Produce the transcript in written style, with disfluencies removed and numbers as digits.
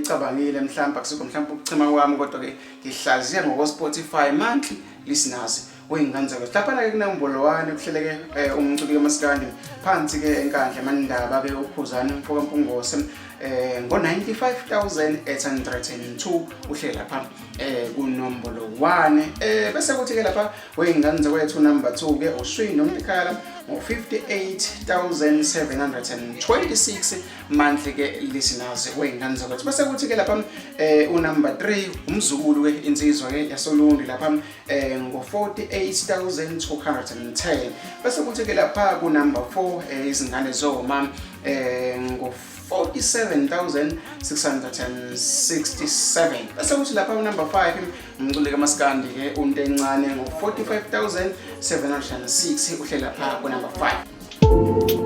engiyicabangile, mhlawumbe akusikho mhlawumbe ukuchema kwami, kodwa ke ngihlaziya ngoko Spotify monthly listeners, wey'ngane zakwethu. Laphana-ke kunombolo 1 kuhleleke umculi kamaskandi phansi-ke eNkandla eMandaba-ke, uKhuzani mfokaMpungose, ngo-95,802 uhlele lapha kunombolo 1. Bese kuthi-ke lapha, wey'ngane zakwethu, number 2 ke uShwi Nomtikhala ngo-58,726 monthly ke listeners, wey'ngane zakwethu. Bese kuthi-ke lapha unumber 3 umzukulu ke, insizwa ke yasoLundi lapha, ngo-48,210. Bese kuthi-ke lapha kunumber 4 izingane zoma ngo-47,667. Bese kuthi lapha kunumber 5 umculi kamaskandi ke uNtencane ngo-45,706 uhleli lapha kunumber 5.